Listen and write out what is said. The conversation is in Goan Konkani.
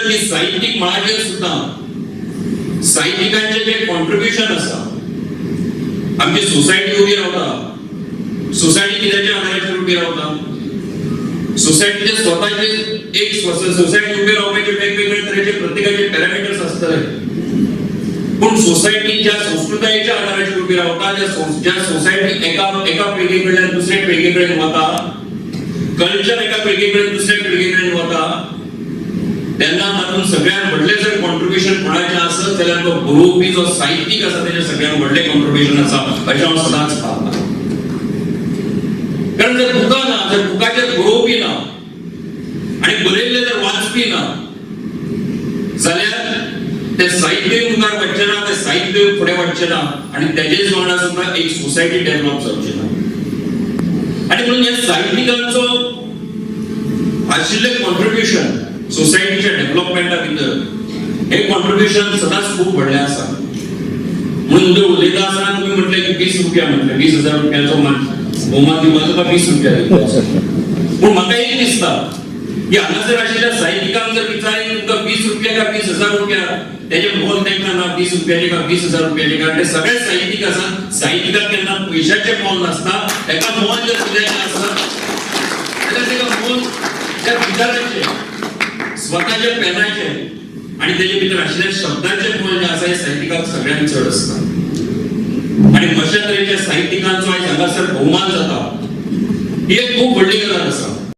की साहित्यीक मळाचेर सुद्दां साहित्यिकांचें जें कॉन्ट्रिब्युशन आसा, आमची सोसायटी उबी रावता, सोसायटी कित्याच्या आधाराचेर उबी रावता? सोसायटीचे स्वताचे एक सोसायटी उबी रावपाचे वेगवेगळे तरेचे प्रत्येकाचे पॅरामिटर्स आसतले, पूण सोसायटी ज्या संस्कृतायेच्या आधाराचेर उबी रावता, ज्या सोसायटी एका एका पिळगे कडल्यान दुसऱ्या पिळगे कडेन वता, कल्चर एका पिळगे कडेन दुसऱ्या पिळगे कडेन वता, तेन्ना तातूंत सगळ्यात व्हडलें जर कॉन्ट्रिब्युशन कोणाचें आसत जाल्यार तो बरोवपी जो साहित्यीक आसा तेजें सगळ्यात व्हडलें कॉन्ट्रिब्युशन आसा अशें हांव सदांच पाहता. कारण जर बुकां ना, जर बुकाचेर बरोवपी ना आनी बरयल्लें जर वाचपी ना जाल्यार ते साहित्य मुखार वचचें ना, ते साहित्य फुडें वचचें ना आनी तेजेच वांगडा सुद्दां एक सोसायटी डेव्हलप जावची ना. आनी म्हणून ह्या साहित्यिकांचो आशिल्लें कॉन्ट्रिब्युशन सोसायटीच्या डेव्हलपमेंटा भितर हे कॉन्ट्रिब्युशन सदांच खूब व्हडलें आसा. म्हणून जर उलयता आसतना तुमी म्हटलें की 20 रुपया म्हटलें, 20,000 रुपयांचो मान भोवमान दिवपाचो काय 20 रुपया दिवपाचो, पूण म्हाका एक दिसता की हांगासर आशिल्ल्या साहित्यिकांक जर विचारीत तुमकां 20 रुपया काय 20,000 रुपया, तेजें मोल तांकां ना 20 रुपयाचें काय 20,000 रुपयाचें, कारण ते सगळे साहित्यीक आसात. साहित्यिकाक केन्ना पयशाचें मोल नासता. ताका मोल जर कित्याचें आसत जाल्यार ताका मोल त्या विचाराचें, स्वताच्या पेनाचें आनी तेजे भितर आशिल्ल्या शब्दाचें मोल जें आसा हें साहित्यिकाक सगळ्यांत चड आसता. आनी अशा तरेच्या साहित्यिकांचो आयज हांगासर भोवमान जाता, ही एक खूब व्हडली गजाल आसा.